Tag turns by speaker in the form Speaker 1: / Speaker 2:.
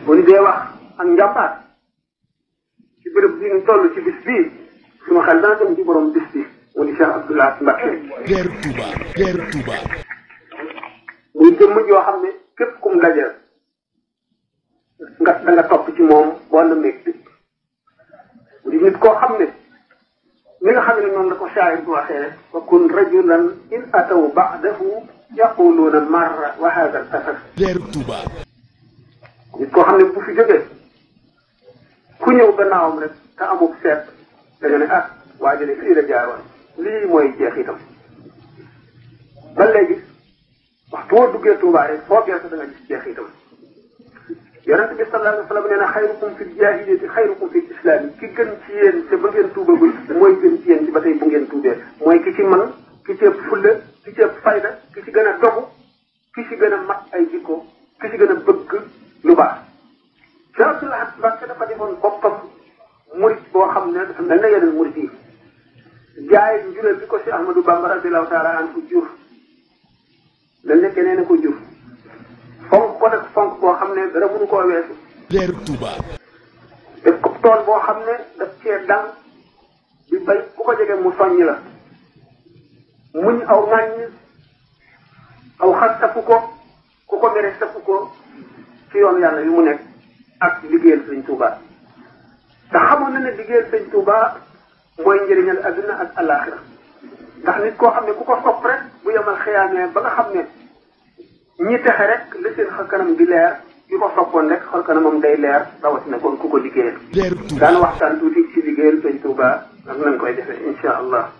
Speaker 1: bu ñu dee wax ak njàmbaar ci béréb bi ñu toll ci bis bii suma xel dana dem ci borom bis bi mu di Cheikh Abdoulaye Mbacke.
Speaker 2: Leeru Touba Leeru Touba.
Speaker 1: muy jëmm joo xam ne képp kum dajeel da nga topp ci moom boo namee bi mu di nit koo xam ne li nga xam ne noonu la ko shaayir bu waxee wa kun rajulan in ataw ba'dahu yaquluuna marra wa hada al-asar.
Speaker 2: Leeru Touba.
Speaker 1: nit koo xam ne bu fi jógee ku ñëw gannaawam rek te amul seet da nga ne ah waa jële fii la jaaroon lii mooy jeexitam ba léegi waxtu woo duggee Touba rek foo geesu da nga gis jeexitam. yonent bi sallallahu alayhi wa sallam nee na xayrukum fi jaahiliyati xayrukum fi islaam ki gën ci yéen te ba ngeen tuubagul mooy gën ci yéen ci ba tey bu ngeen tuubee mooy ki ci man ki ci ëpp fulla ki ci ëpp fayda ki ci gën a dogu ki ci gën a mat ay jikko ki ci gën a bëgg lu baax. Cheikh Abdoulaye Mbacke dafa defoon boppam murit boo xam ne dafa mel na yeneen murit yi jaay njureel bi ko si Ahmadou Bamba radiyallahu taala anhu jur dañ ne keneen a ko jur fonk ko nag fonk boo xam ne dara mënu koo weesu.
Speaker 2: Leeru Touba.
Speaker 1: def ko tool boo xam ne daf cee dang di bay ku ko jege mu soññ la muñ aw ŋàññ aw xas safu ko ku ko mere safu ko ci yoon yàlla yu mu nekk ak liggéeyal sëñ Touba te xamoon na ne liggéeyal sëñ Touba mooy njëriñal adduna ak alaxira ndax nit koo xam ne ku ko sopp rek bu yemal xiyaamee ba nga xam ne ñi texe rek la seen xar kanam di leer yu ko soppoon rek xar kanamam day leer rawatina kon ku ko liggéeyal. daan waxtaan tuuti ci liggéeyal sëñ Touba ak nañ koy defee incha allah.